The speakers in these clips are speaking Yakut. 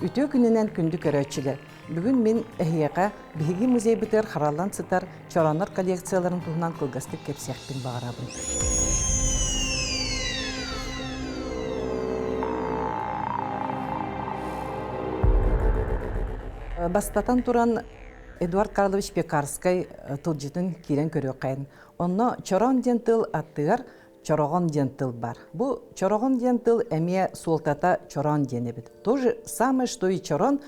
Үтүө күнүнэн күндү көрөөччүлэр! Бүгүн мин эһиэхэ биһиги музейбытыгар хараллан сытар чорооннор коллекцияларын туһунан кылгастык кэпсиэхпин баҕарабын. Бастатан туран, Эдуард Карлович Пекарскай тылдьытын киирэн көрүөххэйин. Онно чороон диэн тыл аттыгар чороҕон диэн тыл бар. Бу чороҕон диэн тыл эмиэ суолтата чороон диэн эбит. То же самое, что и чорон,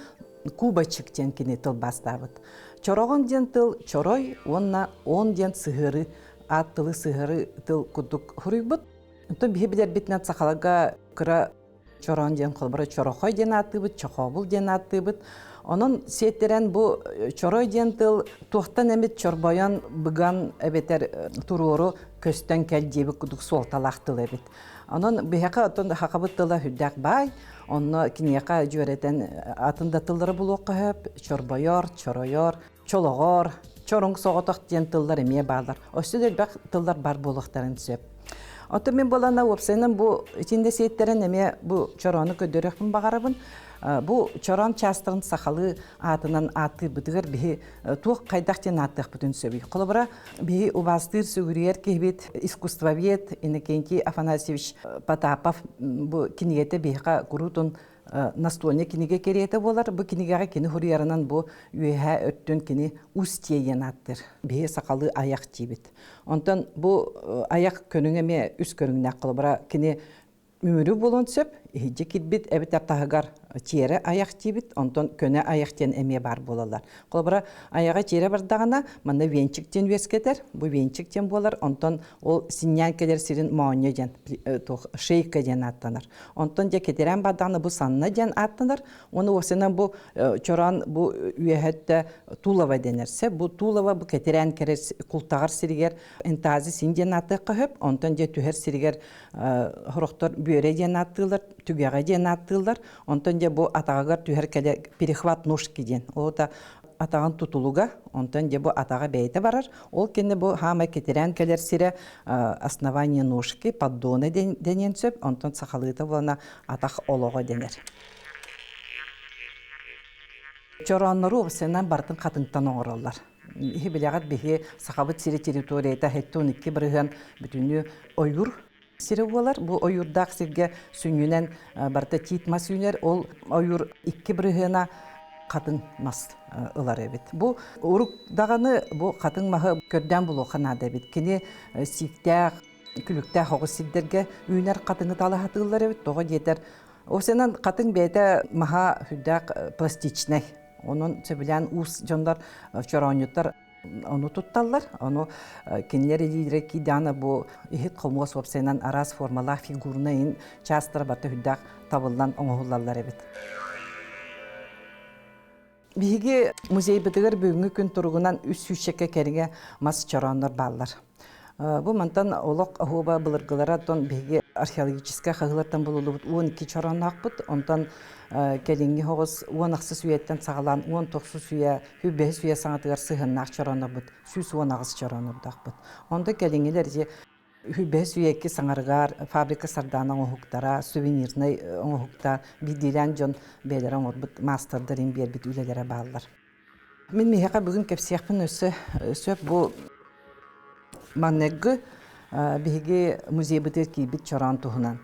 кубочек диэн кини тылбаастаабыт. Чороҕон диэн тыл чорой уонна он диэн сыһыары аат тылы сыһыары тыл курдук суруйбут. Онтон биһи билэрбитинэн сахаларга кыра Чороон диэн холобура чорохой диэн ааттыыбыт, чохообул диэн ааттыыбыт. Онон сиэттэрэн бу чорой диэн тыл туохтан эмит чорбойон, быган эбэтэр туруору көстөн кэл диэбит курдук суолталаах тыл эбит. Онон биһиэхэ оттон хахабыт тыла сүрдээх баай, онно киниэхэ дьүөрэтэн атын да тыллары булуохха сөп, чорбойор, чоройор, чолоҕор, чоруҥ соҕотох диэн тыллар эмиэ бааллар. Өссө да элбэх тыллар бар буолуохтарын сөп. Оттон мин буолана уопсайынан бу итиннэ сиэттэрэн эмиэ бу чороону көрдөрүөхпүн баҕарабын. Бу чороон чаастарын сахалыы аатынан ааттыырбытыгар биһи туох хайдах диэн ааттыахпытын сөбүй. Холобура, биһи убаастыыр сүгүрүйэр киһибит искусствовед Иннокентий Афанасьевич Потапов бу кинигэтэ биһиэхэ куруутун настольный кинигэ кэриэтэ буолар. Бу кинигэҕэ кини хуруйарынан бу үөһээ өттүн кини устье диэн ааттыыр. Биһи сахалыы айах диибит. Онтон бу айах көрүҥэ эмиэ үс көрүҥнээх холобура кини мүмүрү буолуон сөп, иһирдьэ киирбит эбэтэр таһыгар тиэрэ айах диибит, онтон көнө айах диэн эмиэ баар буолаллар. Холобура, айаҕа тиэрэ бардаҕына, манна венчик диэн үөскэтэр, бу венчик диэн буолар, онтон ол синньээн кэлэр сирин моонньо диэн, туох шейка диэн ааттанар. Онтон дьэ кэтирээн бардаҕына бу санна диэн ааттанар. Уонна уопсайынан бу чороон бу үөһэттэ Тулова дэнэрсэ. Бу Тулова бу кэтирээн кэрэр култаҕар сиригэр энтази син диэн ааттыахха сөп. Онтон дьэ түһэр сиригэр хорохтор бүөрэ диэн ааттыыллар, түгэҕэ диэн ааттыыллар. Онтон дьэ бу атаҕыгар түһэр кэлэ перехват ножки диэн. Ол да атаҕын тутулуга, онтон дьэ бу атаҕа бэйэтэ барар. Ол кэннэ бу хаамай кэтирээн кэлэр сирэ основание ножки, поддона дэниэн сөп, онтон сахалыыта буолана атах олоҕо дэнэр. Чорооннору уопсайынан барытын хатыҥтан оҥороллор. Иһи билэҕит биһи Сахабыт сири территорията 72% бүтүннүү ойуур сирэ буолар. Бу ойуурдаах сиргэ сүнньүнэн барыта тиит мас үүнэр. Ол ойуур 2 бырыһыана хатыҥ мас ылар эбит. Бу урук даҕаны бу хатыҥ маһы көрдөөн булуохха наада эбит. Кини сииктээх, күлүктээх оҕус сирдэргэ үүнэр хатыҥы талаһатыыллар эбит. Тоҕо диэтэр, осенан хатыҥ бэйэтэ маһа сүрдээх пластичнай. Онон сөбүлээн уус дьоннор, чороонньуттар ону тутталлар. Ону кинилэр илиилэрэ киидэҕинэ бу иһит-хомуос уопсайынан араас формалаах фигурнай чаастара барыта сүрдээх табыллан оҥоһуллаллар эбит. Биһиги музейбытыгар бүгүҥҥү күн туругунан үс сүүсчэкэ кэриҥэ мас чорооннор бааллар. Бу мантан олох оһуоба былыргылара оттон биһиги археологическай хаһыылартан булуллубут 12 чороонноохпут. Онтон кэлиҥҥи оҕус 10 ахсыс үйэттэн саҕалаан 19 үйэ, 25 үйэ саҥатыгар сыһыаннаах чорооннорбут, 118 чорооннордоохпут. Онтон кэлиҥҥилэр ити 25 үйэ икки саҥарыгар фабрика Сардаана оҥоһуктара, сувенирнай оҥоһуктар, биирдиилээн дьон бэйэлэрэ оҥорбут маастардарын биэрбит үлэлэрэ бааллар. Мин миэхэ бүгүн кэпсиэхпин өссө сөп бу маҥнайгы биһиги музейбытыгар киирбит чороон туһунан.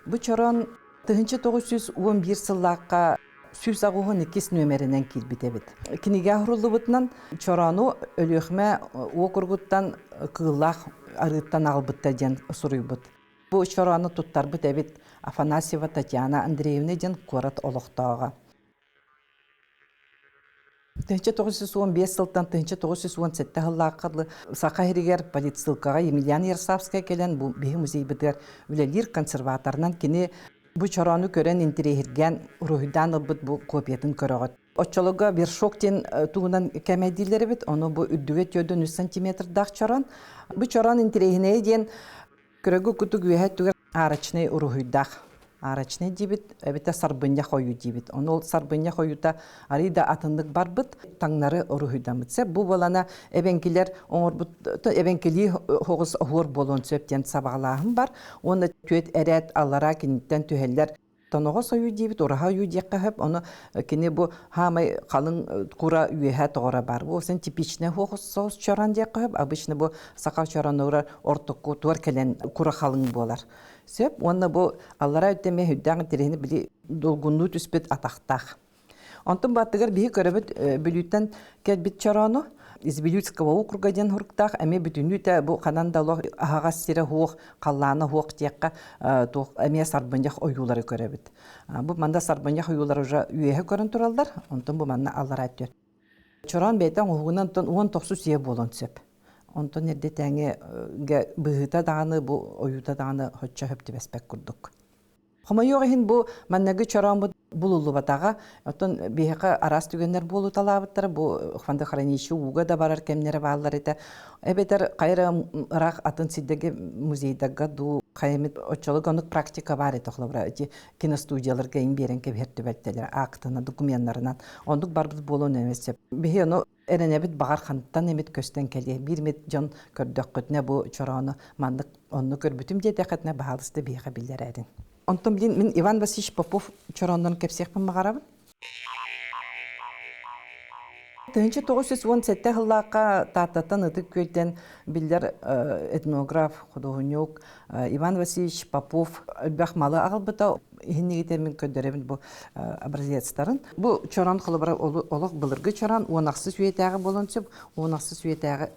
Бу чороон 1911 сыллаахха 182 нүөмэринэн киирбит эбит. Кинигэ оһоруллубутунан чороону Өлүөхүмэ уокуругуттан Кыыллаах арыыттан аҕалбыттар диэн суруйбут. Бу чороону туттарбыт эбит Афанасьева Татьяна Андреевна диэн куорат олохтооҕо. 1915 сылтан 1917 сыллаахха дылы Саха сиригэр политсыылкаҕа Емельян Ярославскай кэлэн бу биһи музейбытыгар үлэлиир консерваторынан кини бу чороону көрөн интэриэһиргээн уруһуйдаан ылбыт бу копиятын көрөҕүт. Оччолорго вершок диэн туһунан кэмэйдииллэр эбит, ону бу үрдүгэ 4 сантиметрдаах чороон. Бу чороон интэриэһинэйэ диэн Көрөгү кутук үөһэ өттүгэр арочнай уруһуйдаах. Арочнай диибит, эбэтэр сарбынньах ойуу диибит. Ону ол сарбынньах ойуута арыый да атыннык барбыт, таҥнары уруһуйдаммыт. Сөп бу буолана эбэҥкилэр оҥорбут эбэҥкилии оҕус оһуор буолуон сөп диэн сабаҕалааһын бар. Уонна түөт эрээт аллараа киниттэн түһэллэр. Тоноҕос ойуу диэбит, ураһа ойуу диэххэ сөп. Ону кини бу хаамай халыҥ кура үөһэ тоҕоро бар. Бу сын типичный соус чорон диэххэ сөп. Обычно бу саха чоронугар ортоку туор кэлэн кура халыҥ буолар. Сөп. Уонна бу аллара өттө эмиэ үрдээх интэриэһини били долгуннуу түспүт атахтаах. Онтон баттыгар биһи көрөбүт Бүлүүттэн кэлбит чороону из Вилюйского округа диэн хуруктаах эмиэ бүтүннүүтэ бу ханан да олох аһаҕас сирэ суох, халлаана суох диэххэ туох эмиэ сарбынньах ойуулары көрөбүт. Бу манна сарбынньах ойуулары уже үөһэ көрөн тураллар, онтон бу манна аллараа өттү. Чороон бэйэтэ оҥоһугунан онтон 19 үйэ буолуон сөп. Онтон эрдэтээҥи быһыыта даҕаны бу ойуута даҕаны соччо сөп түбэспэт курдук. Хомойуох иһин бу манныгы чорооммут булуллубатаҕа. Оттон биһиэхэ араас түгэннэр буолуталаабыттара. Бу фондохранилище ууга да барар кэмнэрэ бааллар этэ. Эбэтэр хайа ыраах атын сирдэргэ музейдарга дуу хайамит оччолорго оннук практика баар этэ холобура ити киностудияларга ин биэрэн кэбиһэр түбэлтэлэр актана докуменнарынан оннук барбыт буолуон эмиэ сөп. Биһи ону эрэнэбит баҕар хантан эмит көстөн кэлиэ. Биир эмит дьон көрдөххүтүнэ бу чороону маннык онну көрбүтүм диэтэххитинэ баһаалыста биһиэхэ биллэрээрин. Онтон билин мин Иван Васильевич Попов чорооннорун кэпсиэхпин баҕарабын. 1917 сыллаахха Тааттаттан Ытык Күөлтэн биллэр этнограф, худуоһунньук Иван Васильевич Попов элбэх малы аҕалбыта. Иһиннигитэ мин көрдөрөбүн бу образецтарын. Бу чорон холобура олох былыргы чорон 16 үйэтээҕи буолан сөп. 16 үйэтээҕи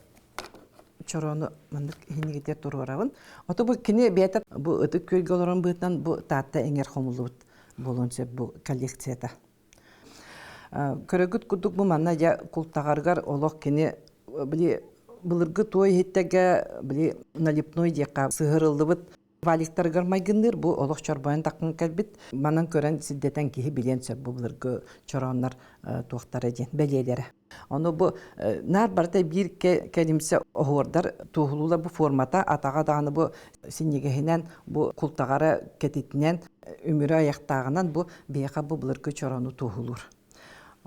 чорону маннык иһиннигитэ туруорабын. Ото бу кини бэйэтэ бу Ытык Күөлгэ олорон быһыытынан бу Таатта эҥэр хомуллубут буолуон сөп бу коллекцията. Көрөгүт курдук бу манна дьэ култаҕарыгар олох кини били былыргы туой иһиттэгэ били налипной диэххэ сыһырыллыбыт валиктарыгар майгынныыр бу олох чорбойон таххан кэлбит манан көрөн сирдэтэн киһи билиэн сөп бу былыргы чорооннор туохтара диэн бэлиэлэрэ ону бу наар барыта биир кэлимсэ оһуордар туоһулуулар бу формата атаҕа даҕаны бу синньигэһинэн бу култаҕара кэтитинэн үмүрү айахтааҕынан бу биһиэхэ бу былыргы чороону туоһулуур.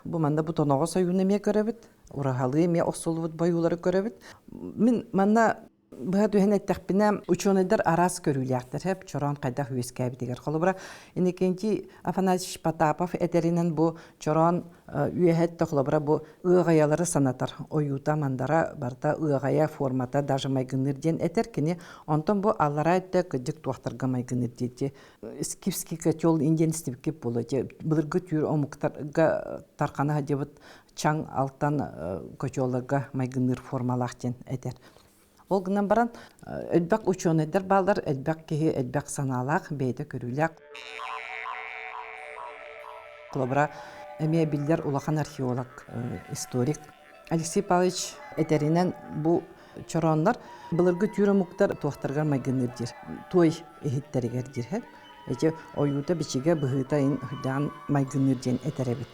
Бу манна бу тоноҕос ойууну эмиэ көрөбүт, ураһалыы эмиэ охсуллубут бойуулары көрөбүт. Мин манна быһа түһэн эттэхпинэ, учуонайдар араас көрүүлээхтэр хэп чороон хайдах үөскээбитигэр. Холобура, Иннокентий Афанасьевич Потапов этэринэн бу чороон үөһэттэ холобура бу ыаҕайалары санатар ойуута мандара барыта ыаҕайа формата даже майгынныыр диэн этэр кини онтон бу аллараа өттө кырдьык туохтарга майгынныыр диэти скифский котел индиан истибиккит буолуо былыргы түүр омуктарга тархана сылдьыбыт чаҥ алтан котелларга майгынныыр формалаах диэн этэр ол гынан баран элбэх учуонайдар бааллар элбэх киһи элбэх санаалаах бэйэтэ көрүүлээх Холобура, эмиэ биллэр улахан археолог, историк Алексей Павлович этэринэн бу чорооннор былыргы түүр омуктар туохтарыгар майгынныыр диир, туой иһиттэригэр диир. Эти ойуута, бичигэ, быһыыта ин майгынныыр диэн этэр эбит.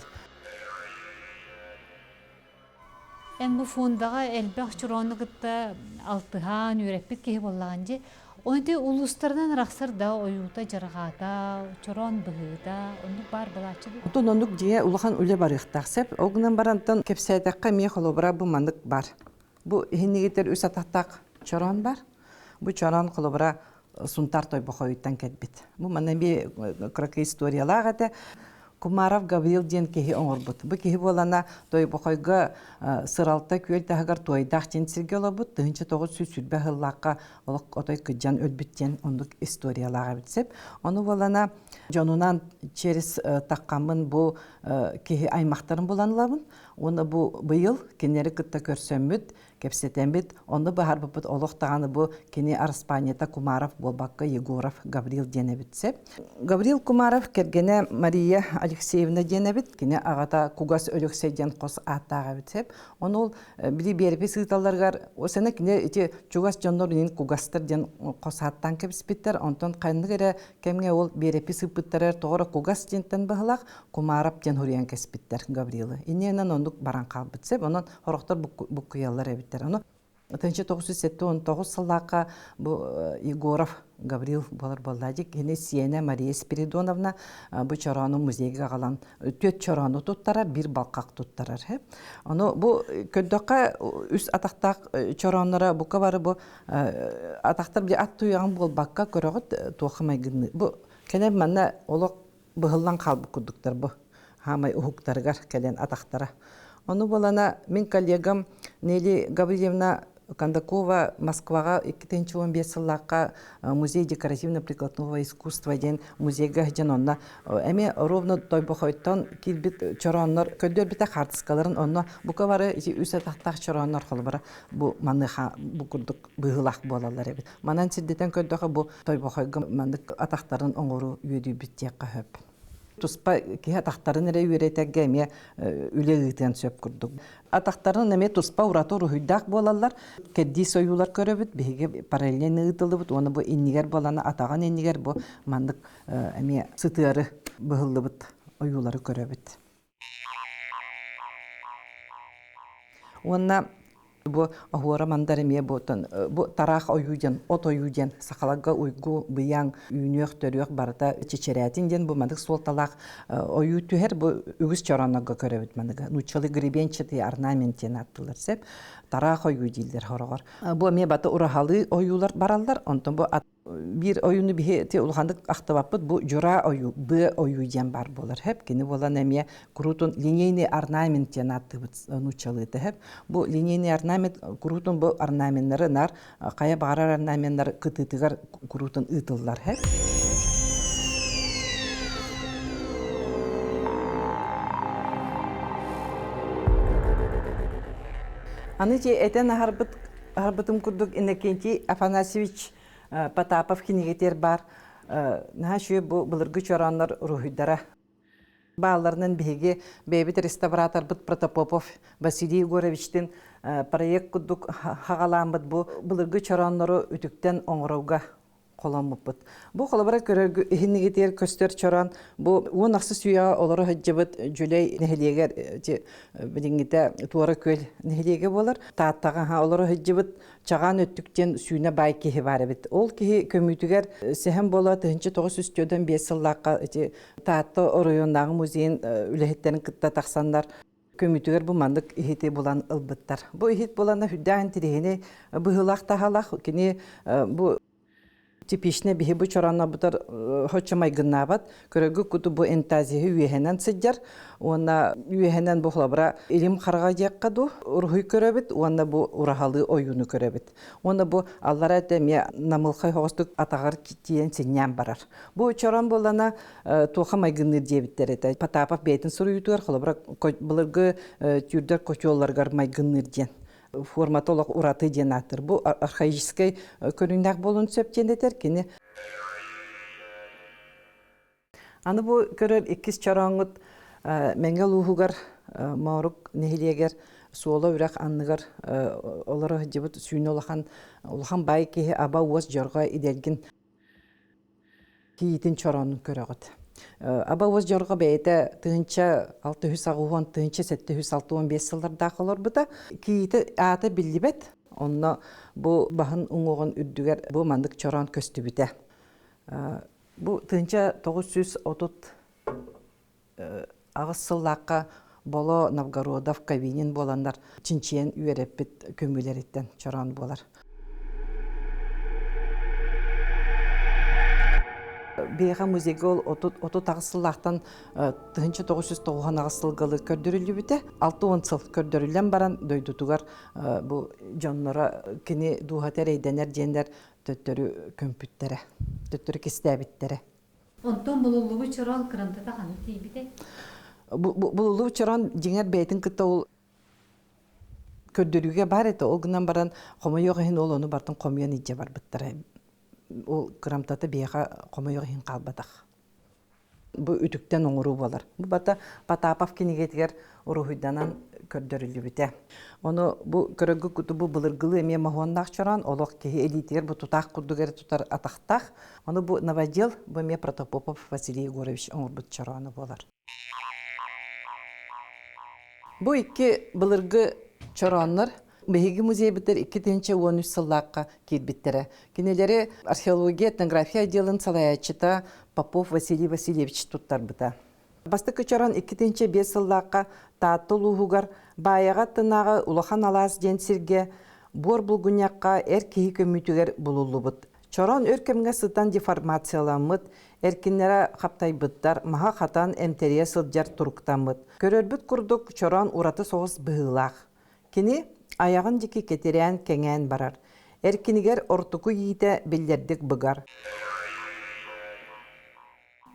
Эн бу фондаҕа элбэх чороону кытта алтыһан үөрэппит киһи буоллаҕын дии. Оны ити улуустарынан арахсар да ойуута, дьарҕаата, чороон быһыыта, оннук баар буолааччы дуу? Отон оннук дьиэ улахан үлэ барыахтаах сөп. Ол гынан барантан кэпсээтэххэ эмиэ холобура бу маннык бар. Бу иһиннигитэр үс атахтаах чороон бар. Бу чороон холобура Сунтаар Тойбохойуттан кэлбит. Бу манна эмиэ кыракый историялаах этэ. Кумаров Гаврил диэн киһи оҥорбут. Бу киһи буолана Тойбохойго Сыралта күөл таһыгар Туойдаах диэн сиргэ олорбут. 1920 сыллаахха олох отой кыдьан өлбүт диэн оннук историялаах эбит сөп. Ону буолана дьонунан через таххаммын бу киһи аймахтарын булан ылабын. Уонна бу быйыл кинилэри кытта көрсөммүт кэпсэтэммит, онно быһаарбыппыт олох даҕаны бу кини араспаанньата Кумаров буолбакка Егоров Гаврил диэн эбит сөп. Гаврил Кумаров кэргэнэ Мария Алексеевна диэн эбит. Кини аҕата Кугас Өлөксөй диэн хос ааттаах эбит сөп. Ону ол били биэрпис ыыталларыгар осена кини ити чугас дьоннор инин Кугастар диэн хос ааттаан кэбиспиттэр. Онтон ханнык эрэ кэмҥэ ол биэрэпис ыыппыттарыгар тоҕо эрэ Кугас диэнтэн быһылаах Кумаров диэн суруйан кэспиттэр Гаврилы. Иннинэн оннук баран хаалбыт сөп. Онон сорохтор буккуйаллар эбиттэр. Ону 1979 сыллаахха бу Егоров Гаврил буолар буолла кини сиэнэ Мария Спиридоновна бу чороону музейга аҕалан түөрт чороону туттарар, биир балкак туттарар. Ону бу көрдөххө үс атахтаах чороонноро бука бары бу атахтар били ат туйаҕын буолбакка көрөҕүт туохха майгынныы. Бу кэнэ манна олох Быһыллан хаалбыт курдуктар бу. Хаамай уһуктарыгар кэлэн атахтара. Ону буолана мин коллегам Нелли Гаврильевна Кондакова Москваҕа 2015 сыллаахха музей декоративно-прикладного искусства диэн музейга сылдьан онно эмиэ ровно Тойбохойтон киирбит чорооннор көрдөрбүтэ хаартыскаларын онно бука бары ити үс атахтаах чорооннор холобура бу маныха бу курдук быһыылаах буолаллар эбит. Манан сирдэтэн көрдөхө бу Тойбохойго маннык атахтарын оҥоруу үөдүйбүт диэххэ сөп. Туспа киһи атахтарын эрэ үөрэтэргэ эмиэ үлэ ыытыан сөп курдук. Атахтарын эмиэ туспа ураты уруһуйдаах буолаллар. Кэрдиис ойуулар көрөбүт, биһиги параллельно ыытыллыбыт уонна бу иннигэр буолана атаҕын иннигэр бу маннык эмиэ сытыары быһыллыбыт ойуулары көрөбүт. Уонна бу оһуора мандар эмиэ буотун бу тараах ойуу диэн от ойуу диэн сахаларга уйгу быйаҥ үүнүөх төрүөх барыта чэчирээтин диэн бу маннык суолталаах ойуу түһэр бу үгүс чорооннорго көрөбүт маныга нууччалыы гребенчатый орнамент диэн ааттыылар сеп тараах ойуу дииллэр хороҕор бу эмиэ баты ураһалыы ойуулар бараллар онтон бу биир ойууну биһи ти улаханнык ахтыбаппыт бу дьураа ойуу быа ойуу диэн баар буолар хэп кини буолан эмиэ куруутун линейный орнамент диэн ааттыыбыт нууччалыыта хэп бу линейный орнамент куруутун бу орнаменнары нар хайа баҕарар орнаменнар кытыытыгар куруутун ыытыллар хэп Аны ти этэн аһарбыт аһарбытым курдук Иннокентий Афанасьевич Потапов кинигэтигэр баар наһаа үчүгэй бу былыргы чорооннор уруһуйдара баалларынан биһиги бэйэбит реставраторбыт Протопопов Василий Егоровичтин проект курдук хаҕалааммыт бу былыргы чорооннору үтүктэн оҥорорго холоммуппут. Бу холобура көрөргү иһиннигитигэр көстөр чороон бу 16 үйэҕэ олоро сылдьыбыт Дьүлэй нэһилиэгэр билиҥҥитэ Туора Күөл нэһилиэгэ буолар. Тааттаҕа олоро сылдьыбыт Чаҕаан өттүк диэн сүүнэ баай киһи баар эбит. Ол киһи көмүүтүгэр сэһэн буола 1945 сыллаахха ити Таатта оройуоннааҕы музейын үлэһиттэрин кытта тахсаннар көмүүтүгэр бу маннык иһити булан ылбыттар. Бу иһит булана үрдээх интириэһинэй быһыылаах таһалаах. Кини бу типичный биһи бу чоранабытар хоччо майгыннаабат көрөгү куту бу энтазиһы үөһэнэн сылдьар уонна үөһэнэн бу холобура илим хараҕа диэххэ ду уруһуй көрөбүт уонна бу ураһалыы ойууну көрөбүт уонна бу аллара этэ эмиэ намылхай хоҕостук атаҕар тиийэн синньээн барар бу чорон буоллана туоха майгынныыр диэбиттэр этэ Потапов бэйэтин суруйуутугар холобура былыргы түүрдэр котелларыгар майгынныыр диэн формата олох ураты диэн ааттыр. Бу архаическай көрүҥнээх буолуон сөп диэн этэр кини. Аны бу көрөр иккис чорооҥҥут Мэҥэ улууһугар Моорук нэһилиэгэр Суола үрэх анныгар олоро сылдьыбыт сүүнэ улахан улахан баай киһи аба уос дьорҕо идэлгин кийиитин чороонун көрөҕүт. Аба уос дьорҕо бэйэтэ 1680 1765 сыллардаах олорбута. Кийиитэ аата биллибэт. Онно бу баһын уҥуоҕун үрдүгэр бу маннык чороон көстүбүтэ. Бу 1930 аҕыс сыллаахха Боло Новгородов Кавинин буоланнар чинчийэн үөрэппит көмүүлэриттэн чороон буолар. Биһиэхэ музейга ол 38 сыллаахтан 1998 сылгалы көрдөрүллүбүтэ. 60 сыл көрдөрүллэн баран дойдутугар бу дьонноро кини дууһата эрэйдэнэр диэннэр төттөрү көмпүттэрэ, төттөрү кистээбиттэрэ. Онтон булуллубут чороон кырамтата ханна тиийбитэй? Булуллубут чороон дьиҥэр бэйэтин кытта ол көрдөрүүгэ баар этэ. Ол гынан баран хомойуох иһин ол ону бартын хомуйан илдьэ барбыттара. Ол кырамтата биһиэхэ хомойуох иһин хаалбатах. Бу үтүктэн оҥоруу буолар. Бу бата Потапов кинигэтигэр уруһуйданан көрдөрүллүбүтэ. Ону бу көрөгү куту бу былыргылыы эмиэ моһуоннаах чороон олох киһи илиитигэр бу тутаах курдук эрэ тутар атахтаах. Ону бу новодел бу эмиэ Протопопов Василий Егорович оҥорбут чорооно буолар. Бу икки былыргы чорооннор биһиги музейбытыгар 2013 сыллаахха киирбиттэрэ. Кинилэри археология, этнография отделын салайааччыта Попов Василий Васильевич туттарбыта. Бастакы чорон 2005 сыллаахха Таатта улууһугар Баайаҕа аттынааҕы Улахан Алаас диэн сиргэ буор булгунньахха эр киһи көмүүтүгэр булуллубут. Чороон өр кэмҥэ сытан деформацияламмыт, эркиннэрэ хаптайбыттар, маһа хатан эмтэрийэ сылдьар туруктаммыт. Көрөрбүт курдук, чороон ураты соҕус быһыылаах. Кини айаҕын диэки кэтирээн кэҥээн барар. Эркинигэр ортоку иитэ биллэрдик быгар.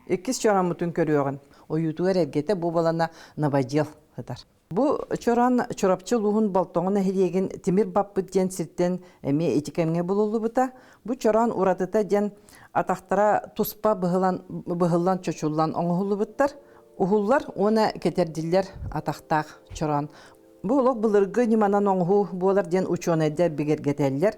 Иккис чорооммутун көрүөҕүн. Ойуутугар эргэтэ бу балана новодел сытар. Бу чороон Чурапчы улууһун Болтоҥо нэһилиэгин Тимир Баппыт диэн сиртэн эмиэ ити кэмҥэ булуллубута. Бу чороон уратыта диэн атахтара туспа быһылан, быһыллан чочуллан оҥоһуллубуттар. Уһуллар уонна кэтэрдиллэр атахтаах чороон. Бу олох былыргы ньыманан оҥоһуу буолар диэн учуонайдар бигэргэтэллэр.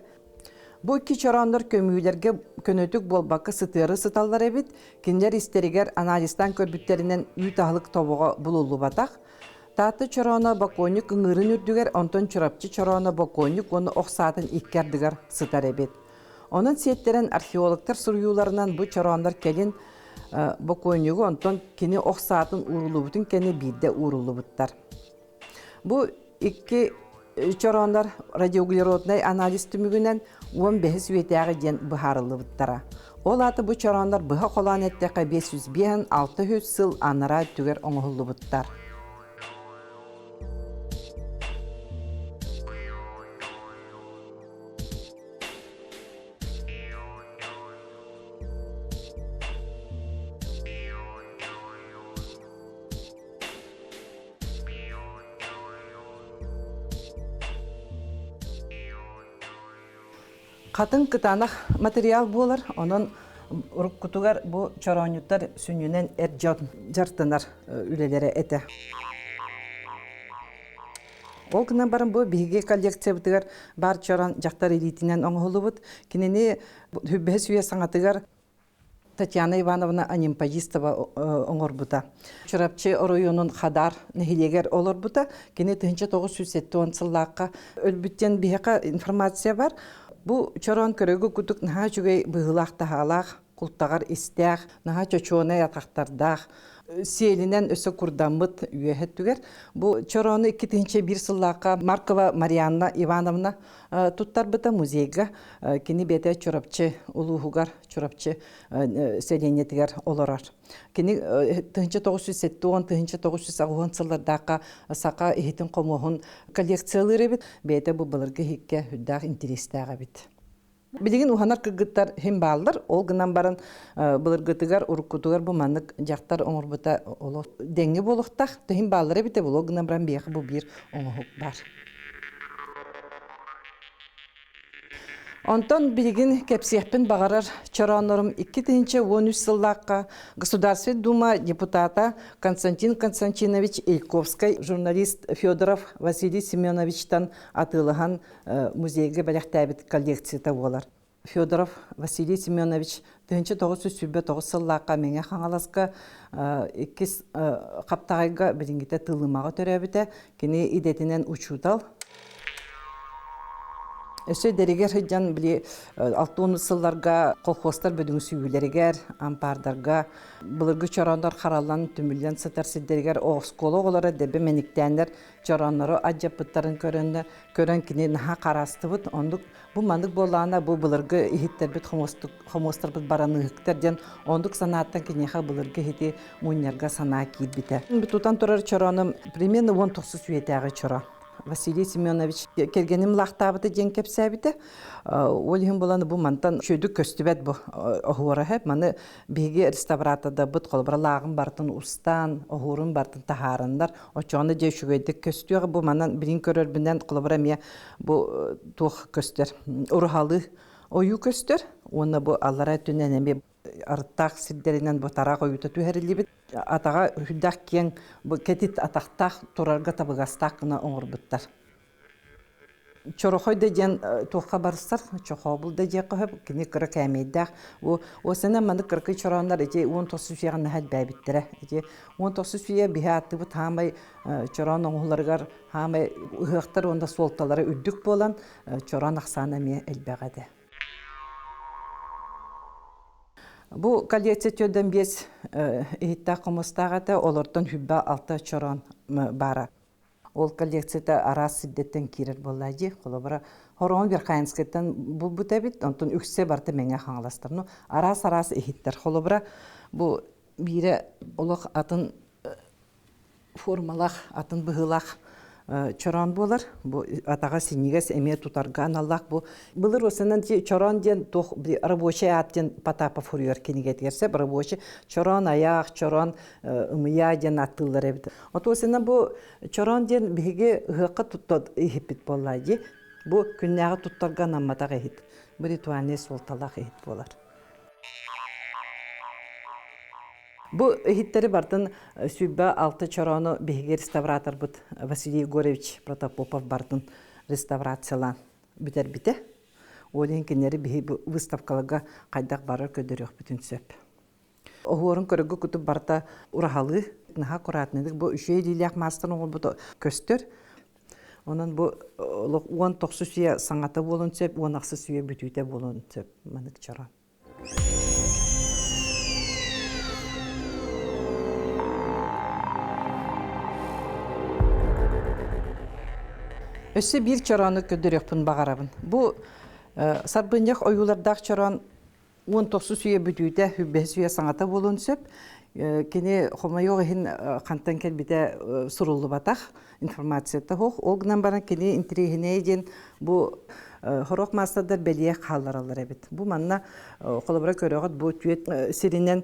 Бу икки чорооннор көмүүлэргэ көнөтүк буолбакка сытыары сыталлар эбит. Кинилэр истэригэр анализтаан көрбүттэринэн үүт аһылык тобоҕо булуллубатах. Таатта чорооно бокуонньук ыҥыырын үрдүгэр, онтон Чурапчы чорооно бокуонньук уонна ох саатын икки ардыгар сытар эбит. Онон сиэттэрэн археологтар суруйууларынан бу чорооннор кэлин бокуонньугу, онтон кини ох саатын ууруллубутун кэннэ биирдэ ууруллубуттар. Бу икки чорооннор радиоуглероднай анализ түмүгүнэн 15 үйэтээҕи диэн быһаарыллыбыттара. Ол аата бу чорооннор быһа холоон эттэххэ 505-600 сыл анараа өттүгэр оҥоһуллубуттар. Хатыҥ кытаанах материал буолар, онон уруккутугар бу чороонньуттар сүнньүнэн эр дьон дьартанар үлэлэрэ этэ. Ол гынан баран бу биһиги коллекциябытыгар баар чороон дьахтар илиитинэн оҥоһуллубут. Кинини хүббэһис үйэ саҥатыгар Татьяна Ивановна Анемподистова оҥорбута. Чурапчы оройуонун Хадар нэһилиэгэр олорбута. Кини 1970 сыллаахха өлбүттэн биһиэхэ информация бар. Бу чороон көрөгү курдук наһаа үчүгэй быһыылаах-таһаалаах, култаҕар истээх, наһаа чочуонай атахтардаах, сиэлинэн өссө курдаммыт үөһэ өттүгэр. Бу чороону 2001 сыллаахха Маркова Марианна Ивановна туттарбыта музейга. Кини бэйэтэ Чурапчы улууһугар Чурапчы сэлиэнньэтигэр олорор. Кини 1970-1980 сыллардаахха саха иһитин-хомуоһун коллекциялыыр эбит. Бэйэтэ бу былыргы иһиккэ үрдээх интэриэстээх эбит. Билигин уһанар кыргыттар хим бааллар. Ол гынан баран былыргытыгар, уруккутугар бу маннык дьахтар оҥорбута олох дэҥҥэ буолуохтаах. Тыһым бааллар эбитэ буолуо гынан баран биһиэхэ бу биир оҥоһук баар. Онтон билигин кэпсиэхпин баҕарар чорооннорум 2013 сыллаахха Государственная Дума депутата Константин Константинович Ильковскай журналист Федоров Василий Семеновичтан атыылаһан музейга бэлэхтээбит коллекцията буолар. Федоров Василий Семенович 1929 сыллаахха Мэҥэ Хаҥаласка иккис Хаптаҕайга билиҥҥитэ Тылымаҕа төрөөбүтэ. Кини идэтинэн учуутал. Өссө эдэригэр сылдьан били 60 сылларга колхозтар бөдөҥсүйүүлэригэр, ампаардарга былыргы чорооннор хараллан түмүллэн сытар сирдэригэр оскуола оҕолоро дэбэ мэниктээннэр чорооннору адьаппыттарын көрөн, көрөн кини наһаа хараастыбыт. Оннук бу маннык буоллаҕына бу былыргы иһиттэрбит хомуостарбыт бараныыһыктар диэн оннук санааттан киниэхэ былыргы иһити мунньарга санаа киирбитэ. Тутан турар чороонум примерно 19 үйэтээҕи чоро. Василий Семенович кэргэним лаахтаабыта диэн кэпсээбитэ. Ол иһин булан бу мантан үчүгэйдик көстүбэт бу оһуора хэп. Маны биһиги реставратордарбыт холобура лааҕын бартын устаан, оһуорун бартын таһаараннар оччоҕуна дьэ үчүгэйдик көстүөх. Бу манан билин көрөрбүнэн холобура эмиэ бу туох көстөр уруһалыы ойуу көстөр уонна бу аллара өттүнэн эмиэ арыттаах сирдэринэн бу тараах ойуута түһэриллибит атаҕа үрдээх киэҥ бу кэтит атахтаах турарга табыгастаах гына оҥорбуттар. Чорохой да диэн туохха барсар, чохообул да диэххэ сөп, кини кыра кээмэйдээх. Уосанан маннык кыракый чорооннор ити 19 үйэҕэ наһаа элбээбиттэрэ. Ити 19 үйэ биһи ааттыыбыт хаамай чороон оҥоһуларыгар хаамай ыһыахтар уонна суолталара үрдүк буолан чороон ахсаана эмиэ элбэх этэ. Бу коллекция төрдөн биэс иһиттээх хомустаах этэ, олортон хүббэ алта чороон баара. Ол коллекцията араас сирдэттэн киирэр буоллаа дии. Холобура, Хороҕон Верхоянскайтан булбут эбит, онтон үксэ барыта Мэҥэ Хаҥаластар. Ну, араас-араас иһиттэр. Холобура, бу биирэ олох атын формалаах, атын быһыылаах чороон буолар. Бу атаҕа синньигэс эмиэ тутарга аналлаах. Бу былыр осынан чороон диэн туох рабочий аат диэн Потапов суруйар кинигэтигэр сөп рабочий чороон айаах, чороон ымыйаа диэн ааттыыллар эбит. Отуосина бу чороон диэн биһиги ыһыахха туттар иһиппит буоллаа дии. Бу күннээҕи туттарга анамматах иһит. Бу ритуальнай суолталаах иһит буолар. Бу иһиттэри бартын 26 чороону биһиги реставраторбыт Василий Егорович Протопопов бартын реставрациялаан бүтэрбитэ. Ол иһин кинилэри биһи выставкаларга хайдах барар көрдөрүөхпүтүн сөп. Оһуорун көрөгө кутуп барыта ураһалыы, наһаа аккуратныйдык бу үчүгэй илиилээх маастар оҥорбута көстөр. Онон бу олох 19 үйэ саҥата буолуон сөп, 18 үйэ бүтүүтэ буолуон сөп манык чороон. Өссө биир чороону көрдөрүөхпүн баҕарабын. Бу сарбынньах ойуулардаах чороон 19 үйэ бүтүүтэ, 25 үйэ саҥата буолуон сөп. Кини хомойуох иһин хантан кэлбитэ суруллубатах, информацията суох. Ол гынан баран кини интэриэһинэй диэн бу сорох маастардар бэлиэ хааллараллар эбит. Бу манна холобура көрөҕүт бу түөт сиринэн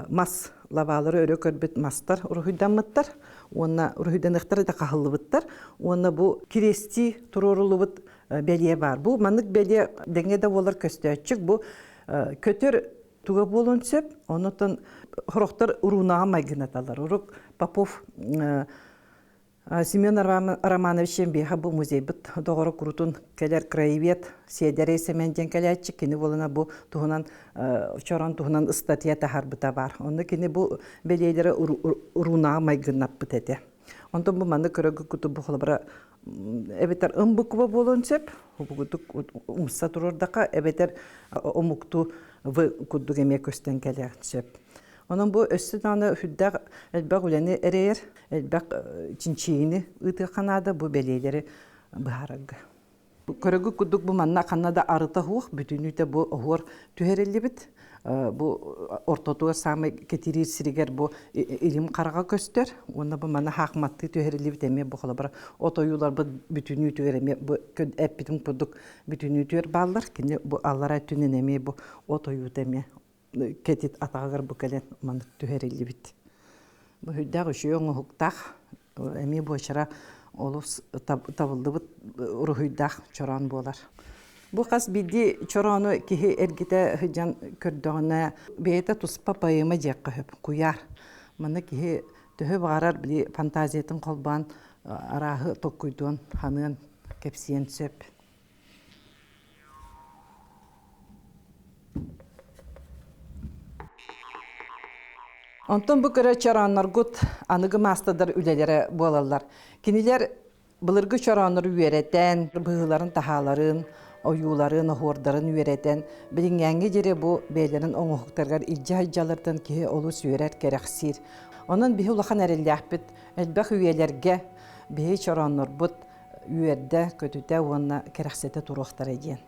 мас лабаалары өрө көрбүт мастар уруһуйдаммыттар уонна уруһуйданыахтара да хаһыллыбыттар уонна бу кириэстии туруоруллубут бэлиэ баар. Бу маннык бэлиэ дэҥҥэ да буолар көстөөччүк. Бу көтөр туга буолуон сөп. Онотон сорохтор уруунаҕа майгынаталар. Урук Попов Семен Романович биэхэ бу музейбыт доҕоро курутун кэлэр краевед Сиэдэрэй Сэмэн диэн кэлээччи кини буолана бу туһунан чорон туһунан ыстатыйа таһаарбыта баар. Онно кини бу бэлиэлэри уруунаҕа майгыннаппыт этэ. Онтон бу маннык көрөгү куту бу холобура эбэтэр ым буква буолуон сөп, убугутук умса турурдаха, эбэтэр омуктуу в курдук эмиэ көстөн кэлиэн сөп. Онон бу өссө даҕаны сүрдээх элбэх үлэни эрэйэр, элбэх чинчийиини ыытыахха наада бу бэлиэлэри быһаарарга. Көрөгү курдук бу манна ханна да арыта суох, бүтүннүүтэ бу оһуор түһэриллибит. Бу ортотугар саамай кэтириир сиригэр бу илим хараҕа көстөр. Уонна бу манна хаахматтыы түһэриллибит эмиэ бу холобура от ойууларбыт бүтүннүүтүгэр эмиэ бу эппитим курдук бүтүннүүтүгэр бааллар. Кини бу аллара өттүнэн эмиэ бу от ойуута эмиэ кэтит атаҕыгар бу кэлэн маннык түһэриллибит. Бу сүрдээх үчүгэй оҥоһуктаах эмиэ буочара олус табыллыбыт уруһуйдаах чороон буолар. Бу хас биирдии чороону киһи эргитэ сылдьан көрдөҕүнэ бэйэтэ туспа поэма диэххэ сөп, куйаар. Манна киһи төһө баҕарар били фантазиятын холбоон арааһы толкуйдуон, ханыан, кэпсиэн сөп. Онтон бу көрө чороонноргут аныгы маастардар үлэлэрэ буолаллар. Кинилэр былыргы чорооннору үөрэтэн, быһыыларын-таһааларын, ойууларын, оһуордарын үөрэтэн, билиҥҥээҥҥи диэри бу бэйэлэрин оҥоһуктарыгар илдьэ сылдьалларыттан киһи олус үөрэр, кэрэхсиир. Онон биһи улахан эрэллээхпит, элбэх үйэлэргэ биһи чорооннорбут үөрдэ, көтүтэ уонна кэрэхсэтэ туруохтара диэн.